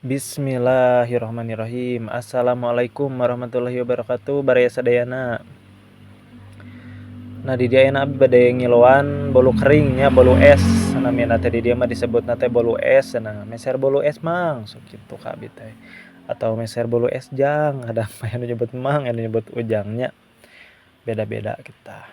Bismillahirrahmanirrahim. Assalamualaikum warahmatullahi wabarakatuh. Baraya sadayana. Nah di dieu ayeuna abdi bade ngiloan bolu kering nya, bolu es namina teh di dieu mah disebutna teh bolu es cenah. Meser bolu es mang, sok kitu ka abi teh. Atau meser bolu es jang, ada mah anu nyebut mang, anu nyebut ujang nya. Beda-beda kita.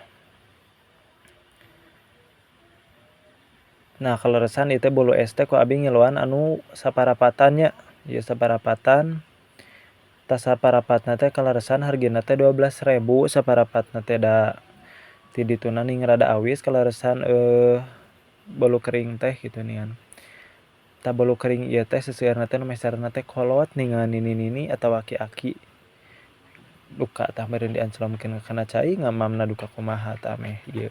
Nah kaleresan ieu teh bolu es teh ku abi ngiloan anu saparapatan nya. Ieu saparapatan, tah saparapatna teh kaleresan hargana teh 12.000 saparapatna teh da ti dituna ning rada awis kaleresan bolu kering teh kitu nian. Tah bolu kering ieu teh seseueurna teh nu meserna teh kolot ningan nini-nini atawa aki-aki. Duka tah meureun dianclomkeun kana cai ngamamna duka kumaha tah meh ieu.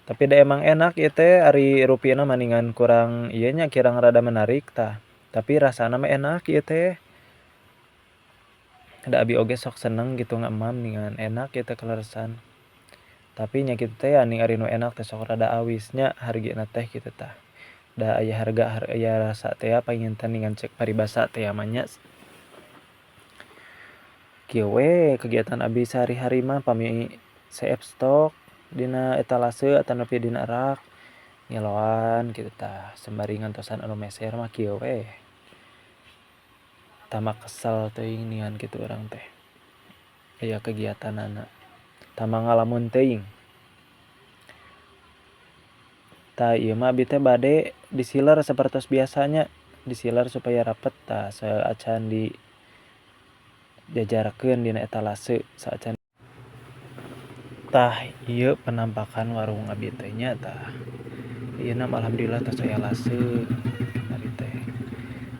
Tapi da emang enak ieu teh ari rupina mah ningan kurang ieu nya kirang rada menarik tah. Tapi rasana mah enak ieu teh. Da abi oge sok seneng gitu ngamam ningan enak ieu teh kaleresan. Tapi nya kitu teh ning ari nu enak teh sok rada awis nya hargana teh kitu tah. Da aya harga aya rasa teh panginten ningan cek paribasa teh mah nya. Kieu we kegiatan abi sehari-hari mah pami seep stok dina etalase atanapi dina rak ngiloan kitu tah sembari ngantosan anu meser mah kieu we. Tama kesel teuing nian kitu urang teh. Aya kegiatanana tama ngalamun teuing. Tah ieu mah abi teh bade disiler sapertos biasanya, disiler supaya rapet tah saacan dijajarkeun dina etalase saacan. Tah ieu penampakan warung abi teh nya tah. Ieu mah alhamdulillah tos aya lase ari teh.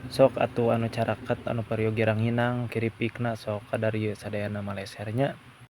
Sok atuh anu caraket anu peryogi ranginang kiripikna sok kadarieu sadayana mah leser nya.